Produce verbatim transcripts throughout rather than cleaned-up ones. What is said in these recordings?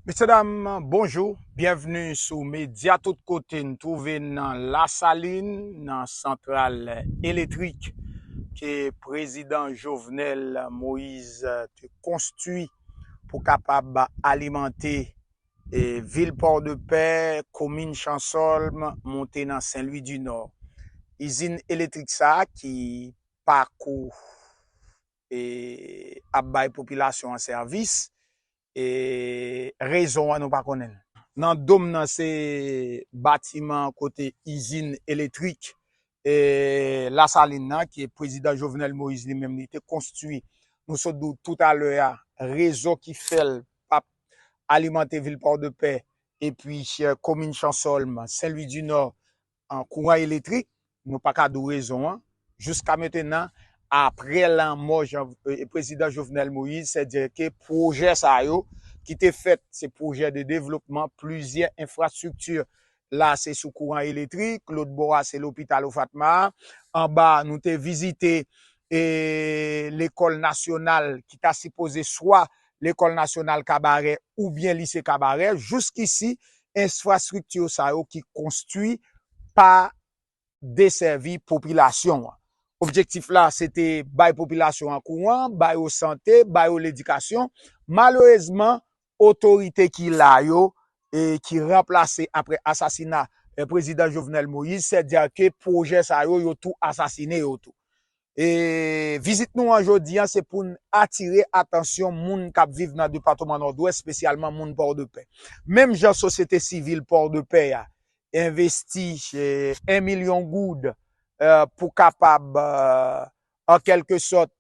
Mesye dam, bonjou, byenvni sou medya tout kote n twouve n nan Lasalin, nan santral eletrik ke prezidan Jovenel Moïse te konstwi pou kapab alimante e, vil Pòdepè, komin Chansòlm, monte nan Sen Lwi di Nò. Izin eletrik sa a ki pako e, ap bay popilasyon an sèvis, e, rezon an nou pa konnen l. Nan dom nan se batiman kote izin eletrik e, Lasalin nan, ke prezidan Jovenel Moïse li menm li te konstwi. Nou sot di w toutalè a, rezon ki fè l p ap alimante vil Pòdepè epi e, komin Chansòlm, Sen Lwi di Nò, an kouran eletrik, nou pa ka di w rezon an. Jiska mentenan, apre lanmò Jan, e, prezidan Jovenel Moïse, sètadi ke pwojè sa yo ki te fèt, se pwojè de devlopman plizyè enfrastrikti. La, se sou kouran eletrik, lòt bò a, se lopital Ofatma. Anba, nou te vizite e, lekòl nasyonal ki ta sipoze swa lekòl nasyonal Kabarè oubyen lise Kabarè. Jiskisi, enfrastrikti sa yo ki konstwi pa desèvi popilasyon an. Objektif la, se te bay popilasyon an kouran, ba yo sante, ba yo ledikasyon. Malerezman, otorite ki la yo, e ki ranplase apre asasina, e, prezidan Jovenel Moïse, sètadi ke pwojè sa yo, yo tou asasine yo tou. E vizit nou an jodi an, se pou n atire atansyon moun k ap viv nan depatman Nòdwès, espesyalman moun Pòdepè. Menm jan sosyete sivil Pòdepè a envesti, e, en milyon goud, e, pou kapab, e, an kèlke sòt,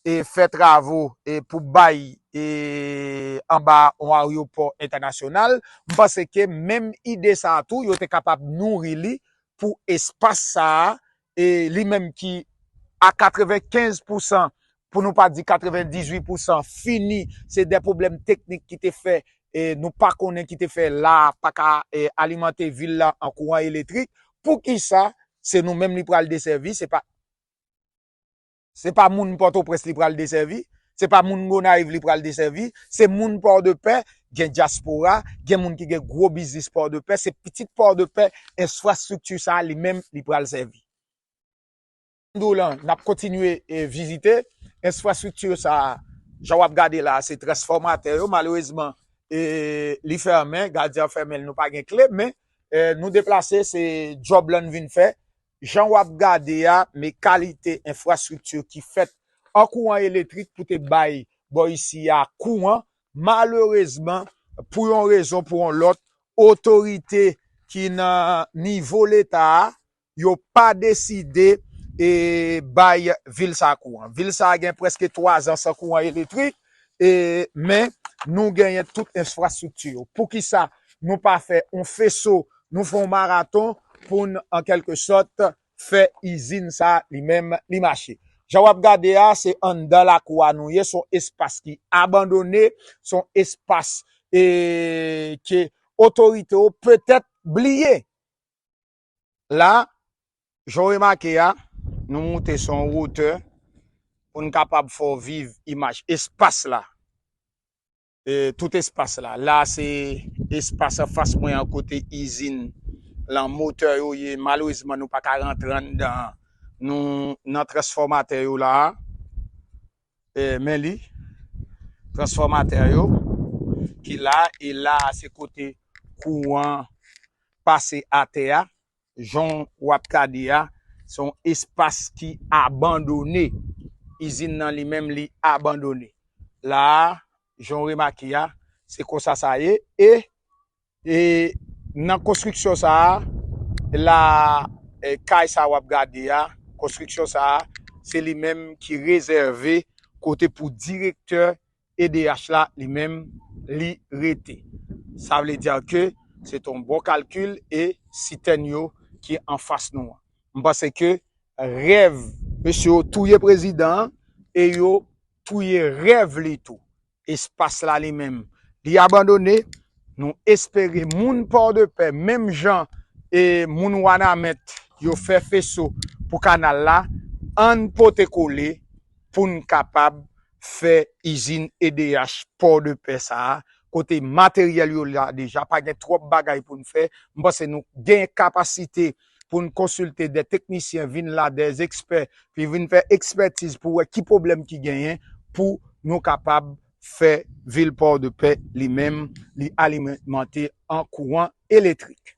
e, fè travo, e, pou bay, e, anba yon aryopò entènasyonal, m panse ke menm ide sa a tou, yo te kapab nouri li pou espas sa a, e, li menm ki a katrevenkenz pousan, pou nou pa di katrevendizuit pousan, fini, se de pwoblèm teknik ki te fè, e, nou pa konnen ki te fè la pa ka, e, alimante vil la an kouran eletrik. Poukisa se nou menm li pral desèvi, se pa, se pa moun Pòtoprens li pral desèvi, se pa moun Gonayiv li pral desèvi, se moun Pòdepè, gen dyaspora, gen moun ki gen gwo biznis Pòdepè, se pitit Pòdepè, enfrastrikti sa a li menm li pral sèvi. M di w lan, n ap kontinye, e, vizite. Enfrastrikti sa a, jan w ap gade la, se transfòmatè yo. Malerezman, e, li fèmen, gadyen an fèmen l, nou pa gen kle, men, e, nou deplase, se djòb lan n vin fè. Jan w ap gade a, men kalite enfrastrikti ki fèt an kouran eletrik pou te bay bò isi a kouran. Malerezman, pou yon rezon, pou yon lòt, otorite ki nan nivo Leta a, yo pa deside, e, bay vil sa a kouran. Vil sa a gen prèske twa zan san kouran eletrik, e, men nou genyen tout enfrastrikti yo. Poukisa nou pa fè yon feso, nou fè yon maraton pou n, an kèlke sòt, fè izin sa a li menm li mache? Jan w ap gade a, se anndan lakou a nou ye, se yon espas ki abandone, se yon espas, e, ke otorite yo petèt bliye. La, jan w remake a, nou moute sou yon wotè pou n kapab fè w viv imaj espas la. E, tout espas la. La, se espas anfas mwen an kote izin lan motè yo ye. Malerezman, nou pa ka rantre anndan. Nou nan transfòmatè yo la a. E, men li, transfòmatè yo ki la, e la a se kote kouran pase atè a. Jan w ap gade a, se yon espas ki abandone. Izin nan li menm, li abandone. La a, jan w remake a, se konsa sa ye. E, e nan konstriksyon sa a, la, e, kay sa a w ap gade a, konstriksyon sa a, se li menm ki rezève kote pou direktè E D H la, li menm, li rete. Sa vle di ke se t on bon kalkil e sitèn yo ki anfas nou an. M panse ke rèv, mesye yo touye prezidan an e yo touye rèv li tou. Espas la li menm, li abandone. Nou espere moun Pòdepè, menm jan e moun Wanament yo fè feso pou kanal la, ann pote kole pou n kapab fè izin E D H Pòdepè sa a kote materyèl yo la deja, pa gen twòp bagay pou n fè. M panse nou gen kapasite pou n konsilte de teknisyen, vin la, de ekspè, pi vin fè ekspètiz pou wè ki pwoblèm ki genyen pou nou kapab fè vil Pòdepè li menm, li alimante an kouran elektrik.